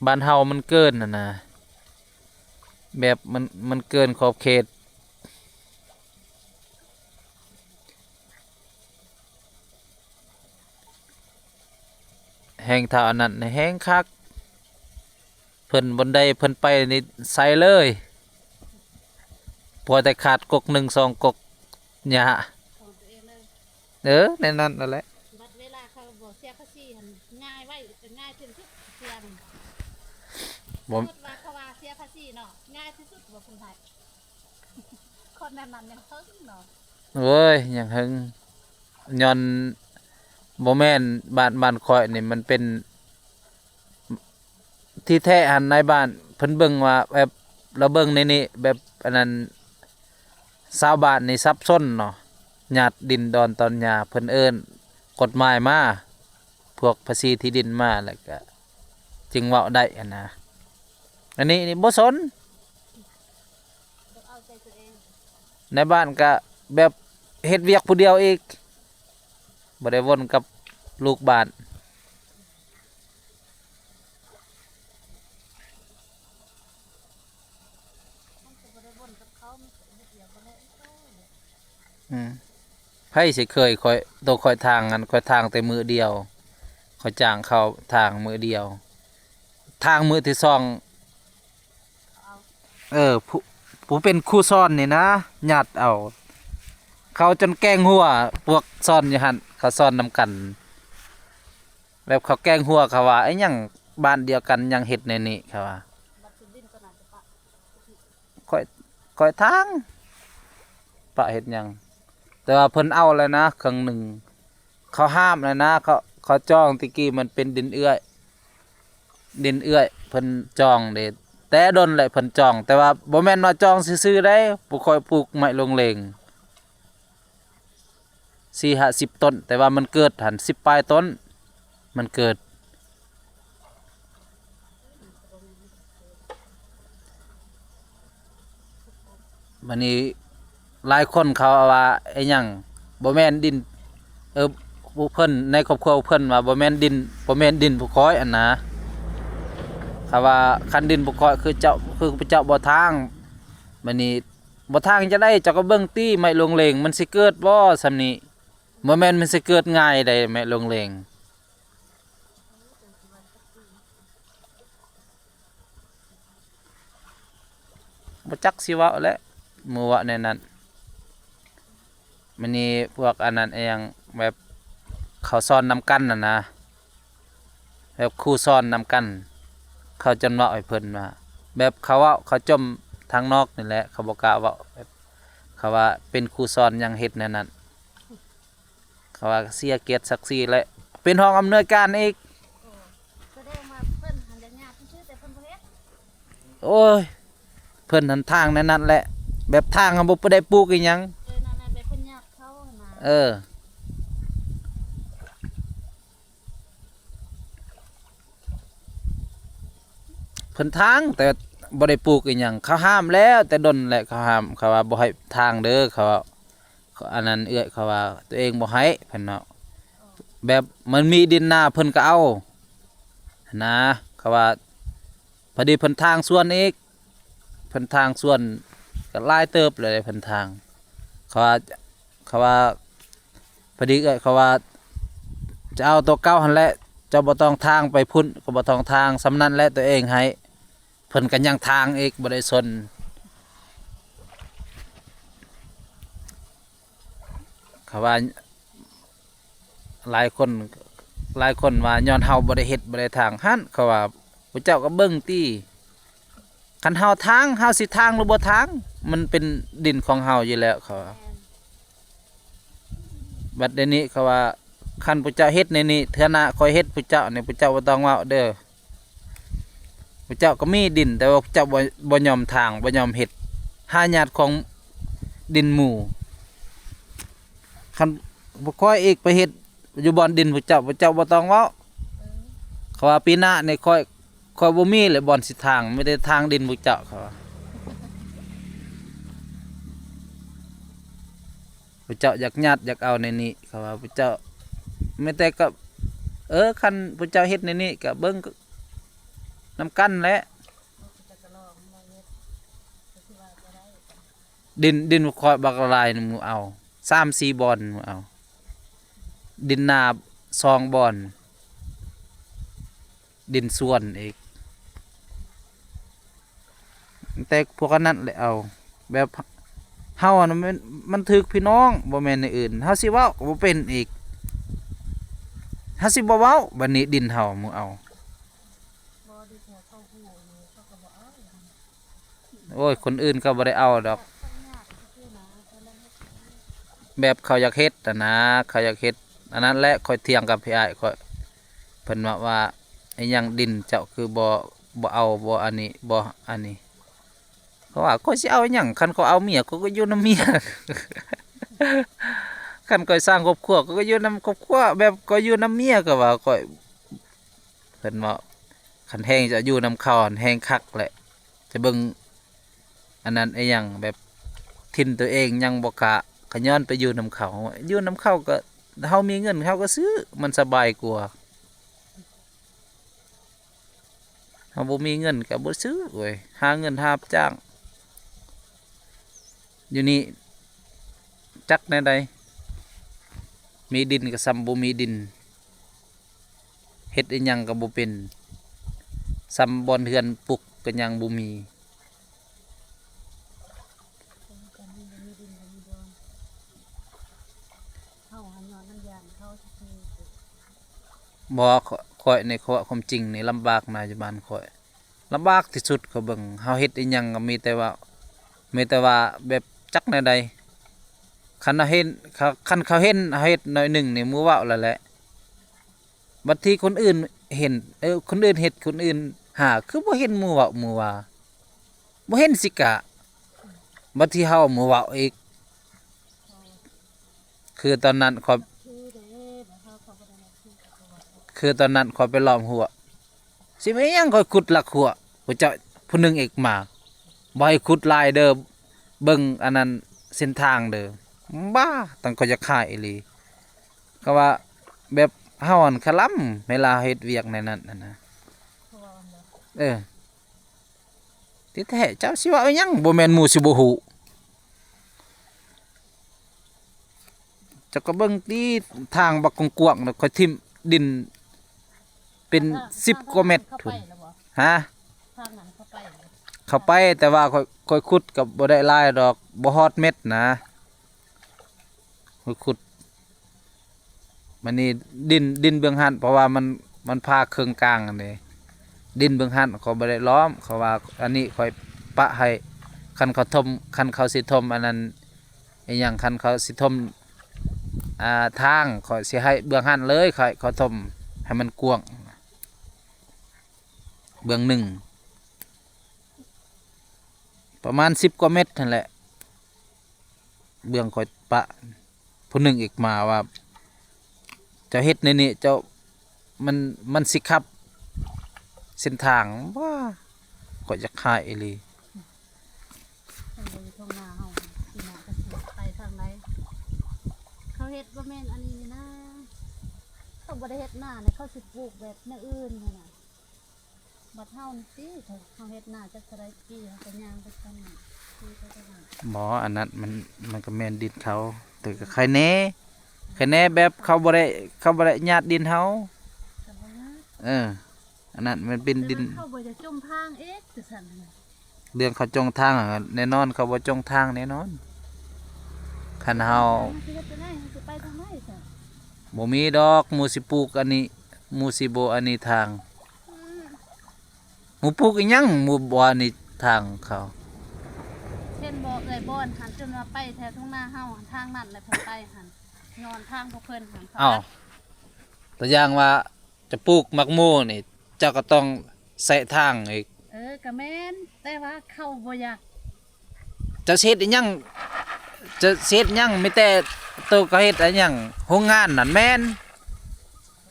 ບ້ານເຮົາມັນເກີນຫັ້ນນະ ແບບມັນ ມັນເກີນຂອບເຂດ. ແຮງເທົ່າອັນນັ້ນແຮງຄັກ. ເພິ່ນບ່ອນໃດເພິ່ນໄປນີ້ໃສ່ເລີຍ. ພໍແຕ່ຂາດກົກໜຶ່ງສອງກົກຫຍ້າ. ຂອງຕົວເອງເລີຍ. ເອີ ແນວນັ້ນນັ້ນແຫຼະ. ບັດເວລາເຂົາບໍ່ເສຍພາສີຫັ້ນ ງ່າຍໄວ ງ່າຍທີ່ສຸດ ເສຍມັນ. ບໍ່ ສົມມຸດວ່າເຂົາວ່າເສຍພາສີເນາະ ງ່າຍທີ່ສຸດບໍ່ຄົນໄທ. ຄົນແນວນັ້ນຍັງເຖິງເນາະ. ໂອ້ຍ ຍັງເຖິງ. ຍ້ອນບໍ່ແມ່ນ ບ້ານ ບ້ານຂ້ອຍນີ້ມັນເປັນ ທີ່ແທ້ຫັ້ນນາຍບ້ານເພິ່ນເບິ່ງວ່າແບບ ລາວເບິ່ງໃນນີ້ແບບອັນນັ້ນ ຊາວບ້ານນີ້ສັບສົນເນາະ ຍາດດິນດອນຕອນຫຍ້າ ເພິ່ນເອີ້ນກົດໝາຍມາ ພວກພາສີທີ່ດິນມາ ແລ້ວກະຈຶ່ງເວົ້າໄດ້ຫັ້ນນະ. ອັນນີ້ນີ້ບໍ່ສົນ ນາຍບ້ານກະແບບເຮັດວຽກຜູ້ດຽວອີກ ບໍ່ໄດ້ວົນກັບລູກບ້ານ. ອືມ ໃຜຊິເຄີຍ ຂ້ອຍ ໂຕຂ້ອຍທາງຫັ້ນ ຂ້ອຍທາງແຕ່ມື້ດຽວ ຂ້ອຍຈ້າງເຂົາທາງມື້ດຽວ ທາງມື້ທີສອງ ເອີ ຜູ້ ຜູ້ເປັນຄູສອນນີ້ນະ ຍາດເອົາ ເຂົາຈົນແກງຫົວ ພວກສອນຢູ່ຫັ້ນ ເຂົາສອນນຳກັນ ແບບເຂົາແກງຫົວ ເຂົາວ່າ ອີຫຍັງບ້ານດຽວກັນຍັງເຮັດແນວນີ້ ເຂົາວ່າ. ຂ້ອຍ ຂ້ອຍທາງ ປະເຮັດຫຍັງ ແຕ່ວ່າເພິ່ນເອົາແລ້ວນະ ເຄິ່ງໜຶ່ງ ເຂົາຫ້າມແລ້ວນະ ເຂົາ ເຂົາຈອງ ແຕ່ກີ້ມັນເປັນດິນເອື້ອຍ ດິນເອື້ອຍເພິ່ນຈອງເດ້ ແຕ່ດົນແລ້ວເພິ່ນຈອງ ແຕ່ວ່າບໍ່ແມ່ນວ່າຈອງຊື່ໆໃດ໋ ຜູ້ຂ້ອຍປູກໄມ້ໂລງເລງ ສີ່ຫ້າສິບຕົ້ນ ແຕ່ວ່າມັນເກີດຫັ້ນສິບປາຍຕົ້ນ ມັນເກີດ. ບາດນີ້ຫຼາຍຄົນເຂົາວ່າອີຫຍັງ ບໍ່ແມ່ນດິນ ເອີ ຜູ້ເພິ່ນ ໃນຄອບຄົວເພິ່ນວ່າບໍ່ແມ່ນດິນ ບໍ່ແມ່ນດິນຜູ້ຂ້ອຍຫັ້ນນະ ເຂົາວ່າຄັນດິນຜູ້ຂ້ອຍຄືເຈົ້າ ຄືພະເຈົ້າບໍ່ທາງ. ບາດນີ້ບໍ່ທາງຈັ່ງໃດ ເຈົ້າກໍເບິ່ງຕິ ໄມ້ໂລງເລງ ມັນຊິເກີດບໍ່ຊ່ຳນີ້? ບໍ່ແມ່ນມັນຊິເກີດງ່າຍໃດ໋ ແມ່ໂລງເລງ ບໍ່ຈັກຊິເວົ້າແຫຼະ ໝູ່ເວົ້າແນວນັ້ນ. ບາດນີ້ພວກອັນນັ້ນອີຫຍັງ ແບບເຂົາສອນນຳກັນຫັ້ນນະ ແບບຄູສອນນຳກັນ ເຂົາຈົນເວົ້າໃຫ້ເພິ່ນວ່າ ແບບເຂົາເວົ້າ ເຂົາຈົ່ມທາງນອກນີ້ແຫຼະ ເຂົາບໍ່ກ້າເວົ້າ ແບບເຂົາວ່າເປັນຄູສອນຍັງເຮັດແນວນັ້ນ. ເຂົາວ່າເສຍກຽດສັກສີແຫຼະ ເປັນຮອງອຳນວຍການອີກ. ໂອ້ ສະແດງວ່າເພິ່ນຫັ້ນຢາກຍາດຊື່ໆ ແຕ່ເພິ່ນບໍ່ເຮັດ. ໂອ້ຍ ເພິ່ນຫັ້ນທາງໃນນັ້ນແຫຼະ ແບບທາງບໍ່ໄດ້ປູກອີຫຍັງ. ເອີ ນັ້ນແຫຼະ ແບບເພິ່ນຍາດເຂົາຫັ້ນນະ. ເອີ. ເພິ່ນທາງ ແຕ່ບໍ່ໄດ້ປູກອີຫຍັງ ເຂົາຫ້າມແລ້ວ ແຕ່ດົນແລ້ວເຂົາຫ້າມ ເຂົາວ່າບໍ່ໃຫ້ທາງເດີ ເຂົາວ່າ ເຂົາ ອັນນັ້ນເອື້ອຍເຂົາວ່າ ຕົວເອງບໍ່ໃຫ້ ເພິ່ນເນາະ ແບບມັນມີດິນນາເພິ່ນກໍເອົາຫັ້ນນາ ເຂົາວ່າ ພໍດີເພິ່ນທາງສວນອີກ ເພິ່ນທາງສວນກໍຫຼາຍເຕີບແລ້ວເພິ່ນທາງ ເຂົາວ່າ ເຂົາວ່າ ພໍດີເອື້ອຍເຂົາວ່າ ຈະເອົາໂຕເກົ່າຫັ້ນແຫຼະ ເຈົ້າບໍ່ຕ້ອງທາງໄປພຸ້ນ ກໍບໍ່ຕ້ອງທາງ ສ່ຳນັ້ນແຫຼະຕົວເອງໃຫ້ ເພິ່ນກໍຍັງທາງອີກ ບໍ່ໄດ້ສົນ ເຂົາວ່າ ຫຼາຍຄົນ ຫຼາຍຄົນວ່າຍ້ອນເຮົາບໍ່ໄດ້ເຮັດ ບໍ່ໄດ້ທາງ ຫັ້ນ ເຂົາວ່າ ພວກເຈົ້າກໍເບິ່ງຕິ ຄັນເຮົາທາງ ເຮົາຊິທາງຫຼືບໍ່ທາງ ມັນເປັນດິນຂອງເຮົາຢູ່ແລ້ວ ເຂົາວ່າ. ແມ່ນ. ບັດດຽວນີ້ເຂົາວ່າ ຄັນພວກເຈົ້າເຮັດແນວນີ້ ເທື່ອໜ້າຂ້ອຍເຮັດພວກເຈົ້ານີ້ ພວກເຈົ້າບໍ່ຕ້ອງເວົ້າເດີ ພວກເຈົ້າກໍມີດິນ ແຕ່ວ່າພວກເຈົ້າບໍ່ ບໍ່ຍອມທາງ ບໍ່ຍອມເຮັດ ຫາຍາດຂອງດິນໝູ່ ຄັນພວກຂ້ອຍອີກໄປເຮັດຢູ່ບ່ອນດິນພວກເຈົ້າ ພວກເຈົ້າບໍ່ຕ້ອງເວົ້າ ເອີ ເຂົາວ່າ ປີໜ້ານີ້ຂ້ອຍ ຂ້ອຍບໍ່ມີແຫຼະບ່ອນຊິທາງ ມີແຕ່ທາງດິນພວກເຈົ້າ ເຂົາວ່າ ພວກເຈົ້າຢາກຍາດຢາກເອົາໃນນີ້ ເຂົາວ່າ ພວກເຈົ້າ ມີແຕ່ກໍ ເອີ ຄັນພວກເຈົ້າເຮັດໃນນີ້ກໍເບິ່ງ ນຳກັນແຫຼະ. ດິນ ດິນຂ້ອຍບັກຫຼາຍ ໝູ່ເອົາສາມສີ່ບ່ອນ ໝູ່ເອົາ. ດິນນາສອງບ່ອນ ດິນສວນອີກ. ແຕ່ພວກອັນນັ້ນແຫຼະເອົາ ແບບເຮົານະ ມັນ ມັນຖືກພີ່ນ້ອງ ບໍ່ແມ່ນແນວອື່ນ. ເຮົາຊິເວົ້າກໍບໍ່ເປັນອີກ ເຮົາຊິບໍ່ເວົ້າ. ບັດນີ້ດິນເຮົາໝູ່ເອົາ. ໂອ້ຍ ຄົນອື່ນເຂົາບໍ່ໄດ້ເອົາດອກ ແບບເຂົາຢາກເຮັດຫັ້ນນະ ເຂົາຢາກເຮັດອັນນັ້ນແຫຼະ. ຂ້ອຍຖຽງກັບພີ່ອ້າຍຂ້ອຍ ເພິ່ນວ່າ ວ່າ ອີຫຍັງດິນເຈົ້າຄືບໍ່ ບໍ່ເອົາ ບໍ່ອັນນີ້ ບໍ່ອັນນີ້. ເຂົາວ່າ ຂ້ອຍຊິເອົາອີຫຍັງ ຄັນຂ້ອຍເອົາເມຍ ຂ້ອຍກໍຢູ່ນຳເມຍ ຄັນຂ້ອຍສ້າງຄອບຄົວ ຂ້ອຍກໍຢູ່ນຳຄອບຄົວ ແບບຂ້ອຍຢູ່ນຳເມຍ ກໍວ່າຂ້ອຍ ເພິ່ນເວົ້າ ຄັນແຮງຈະຢູ່ນຳເຂົາຫັ້ນແຮງຄັກແຫຼະ ຈະເບິ່ງອັນນັ້ນອີຫຍັງ ແບບຖິ່ນຕົວເອງຍັງບໍ່ກະ ກະຍ້ອນໄປຢູ່ນຳເຂົາ. ຢູ່ນຳເຂົາກໍ ເຮົາມີເງິນເຮົາກໍຊື້ ມັນສະບາຍກວ່າ. ເຮົາບໍ່ມີເງິນກໍບໍ່ຊື້ເວີຍ ຫາເງິນຫາຮັບຈ້າງ. ຢູ່ນີ້ຈັກແນວໃດ ມີດິນກໍສ່ຳບໍ່ມີດິນ ເຮັດອີຫຍັງກໍບໍ່ເປັນ ສ່ຳບ່ອນເຮືອນປຸກກໍຍັງບໍ່ມີ. ບໍ່ ຂ້ອຍ ຂ້ອຍໃນຄວາມຈິງນີ້ລຳບາກນະ ຢູ່ບ້ານຂ້ອຍລຳບາກທີ່ສຸດ. ຂ້ອຍເບິ່ງ ເຮົາເຮັດອີຫຍັງກໍມີແຕ່ວ່າ ມີແຕ່ວ່າແບບຈັກແນວໃດ ຄັນເຮົາເຫັນ ຄັນເຂົາເຫັນເຮົາເຮັດໜ້ອຍໜຶ່ງນີ້ ໝູ່ເວົ້າແລ້ວແຫຼະ. ບັດທີຄົນອື່ນເຫັນ ເອີ ຄົນອື່ນເຮັດ ຄົນອື່ນຫາ ຄືບໍ່ເຫັນໝູ່ເວົ້າໝູ່ວ່າ ບໍ່ເຫັນຊິກະ. ບັດທີເຮົາໝູ່ເວົ້າອີກ ຄືຕອນນັ້ນຂ້ອຍ ຄືຕອນນັ້ນຂ້ອຍໄປລ້ອມຮົ້ວ ຊິແມ່ນຫຍັງ ຂ້ອຍຂຸດລັກຮົ້ວ ຜູ້ເຈົ້າ ຜູ້ໜຶ່ງອີກມາ ບໍ່ໃຫ້ຂຸດຫຼາຍເດີ ເບິ່ງອັນນັ້ນເສັ້ນທາງເດີ. ບ້າ ຕັ້ງຂ້ອຍຢາກຂາຍອີ່ຫຼີ ກໍວ່າແບບເຮົາຫັ້ນຄະລຳເວລາເຮັດວຽກໃນນັ້ນຫັ້ນນະ. ເອີ ທີ່ແທ້ເຈົ້າຊິເວົ້າອີຫຍັງ ບໍ່ແມ່ນໝູ່ຊິບໍ່ຮູ້. ເຈົ້າກໍເບິ່ງຕິ ທາງບັກກວ້າງໆນະ ຂ້ອຍຖິ້ມດິນເປັນສິບກວ່າແມັດພຸ້ນ. ຮະ? ເຂົ້າໄປ ແຕ່ວ່າຂ້ອຍ ຂ້ອຍຂຸດກໍບໍ່ໄດ້ຫຼາຍດອກ ບໍ່ຮອດແມັດນະ ຂ້ອຍຂຸດ. ບັດນີ້ດິນ ດິນເບື້ອງຫັ້ນ ເພາະວ່າມັນ ມັນຜ່າເຄິ່ງກາງຫັ້ນເດ້ ດິນເບື້ອງຫັ້ນຂ້ອຍບໍ່ໄດ້ລ້ອມ ເຂົາວ່າ ອັນນີ້ຂ້ອຍປະໃຫ້ ຄັນເຂົາຖົມ ຄັນເຂົາຊິຖົມອັນນັ້ນ ອີຫຍັງ ຄັນເຂົາຊິຖົມ ອ່າ ທາງ ຂ້ອຍຊິໃຫ້ເບື້ອງຫັ້ນເລີຍ ຂ້ອຍ ເຂົາຖົມໃຫ້ມັນກວ້າງ ເບື້ອງໜຶ່ງ ປະມານສິບກວ່າແມັດຫັ້ນແຫຼະ. ເບື້ອງຂ້ອຍປະ ຜູ້ໜຶ່ງອີກມາວ່າ ເຈົ້າເຮັດແນວນີ້ ເຈົ້າ ມັນ ມັນຊິຂັບເສັ້ນທາງ. ວ້າ ຂ້ອຍຢາກຂາຍອີ່ຫຼີ. ຄັນບໍ່ຢູ່ທົ່ງນາເຮົາ ປີໜ້າກໍຊິໄປທາງໃດ? ເຂົາເຮັດບໍ່ແມ່ນອັນນີ້ນີ້ນາ ເຂົາບໍ່ໄດ້ເຮັດນານີ້ ເຂົາຊິປູກແບບແນວອື່ນຫັ້ນນະ. ບັດເຮົານີ້ຕິ ເຮົາເຮັດນາຈັກເທົ່າໃດປີ ເຮົາກໍຍ່າງໄປຊັ້ນ ປີໄປຈັ່ງນັ້ນ. ບໍ່ ອັນນັ້ນມັນ ມັນກໍແມ່ນດິນເຂົາ ແຕ່ກໍໄຄແນ່ ໄຄແນ່ແບບເຂົາບໍ່ໄດ້ ເຂົາບໍ່ໄດ້ຍາດດິນເຮົາ. ກໍບໍ່ຍາກ. ເອີ ອັນນັ້ນມັນເປັນດິນ ແຕ່ວ່າເຂົາບໍ່ຢາກຈົ່ງທາງອີກ ຈັ່ງຊັ້ນ. ເລື່ອງເຂົາຈົ່ງທາງ ແນ່ນອນເຂົາບໍ່ຈົ່ງທາງແນ່ນອນ. ຄັນເຮົາ ເຮົາຊິເຮັດຈັ່ງໃດ ເຮົາຊິໄປທາງໃດຊະ? ບໍ່ມີດອກ ໝູ່ຊິປູກອັນນີ້ ໝູ່ຊິບໍ່ອັນນີ້ທາງ. ອືມ ໝູ່ປູກອີຫຍັງ ໝູ່ບໍ່ອັນນີ້ທາງເຂົາ. ເຫັນບໍ່ເອື້ອຍ ບ່ອນຫັ້ນ ຈົນວ່າໄປແຖວທົ່ງນາເຮົາ ທາງນັ້ນແຫຼະເພິ່ນໄປຫັ້ນ ຍ້ອນທາງພວກເພິ່ນຫັ້ນ. ເອົ້າ ຕົວຢ່າງວ່າ ຈະປູກໝາກໂມນີ້ ເຈົ້າກໍຕ້ອງໃສ່ທາງອີກ. ເອີ ກໍແມ່ນ ແຕ່ວ່າເຂົາບໍ່ຢາກ. ເຈົ້າຊິເຮັດອີຫຍັງ ເຈົ້າຊິເຮັດຫຍັງ ມີແຕ່ໂຕເຂົາເຮັດອີຫຍັງ ໂຮງງານນັ້ນແມ່ນ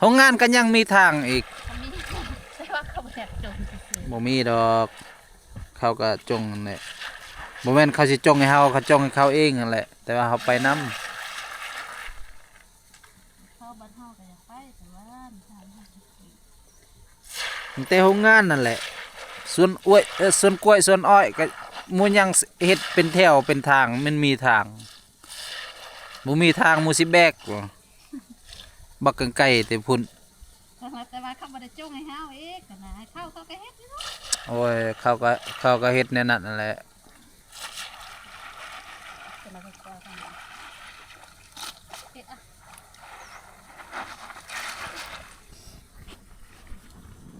ໂຮງງານກໍຍັງມີທາງອີກ. ກໍມີ ແຕ່ວ່າເຂົາບໍ່ຢາກຈົ່ງຊື່ໆ. ບໍ່ມີດອກ ເຂົາກໍຈົ່ງຫັ້ນແຫຼະ ບໍ່ແມ່ນເຂົາຊິຈົ່ງໃຫ້ເຮົາ ເຂົາຈົ່ງໃຫ້ເຂົາເອງຫັ້ນແຫຼະ ແຕ່ວ່າເຮົາໄປນຳ. ເຂົາ ບັດເຮົາກໍຢາກໄປ ແຕ່ວ່າ ມີແຕ່ໂຮງງານນັ້ນແຫຼະ ສວນອ້ວຍ ເອີ ສວນກ້ວຍ ສວນອ້ອຍ ກໍໝູ່ຍັງເຮັດເປັນແຖວເປັນທາງ ມັນມີທາງ ບໍ່ມີທາງໝູ່ຊິແບກບໍ່ ບັກກັນໄກແຕ່ພຸ້ນ. ແຕ່ວ່າເຂົາບໍ່ໄດ້ຈົ່ງໃຫ້ເຮົາອີກນະ ໃຫ້ເຂົາ ເຂົາກໍເຮັດຢູ່. ໂອ້ຍ ເຂົາກໍ ເຂົາກໍເຮັດແນວນັ້ນຫັ້ນແຫຼະ. ເຮັດອະ.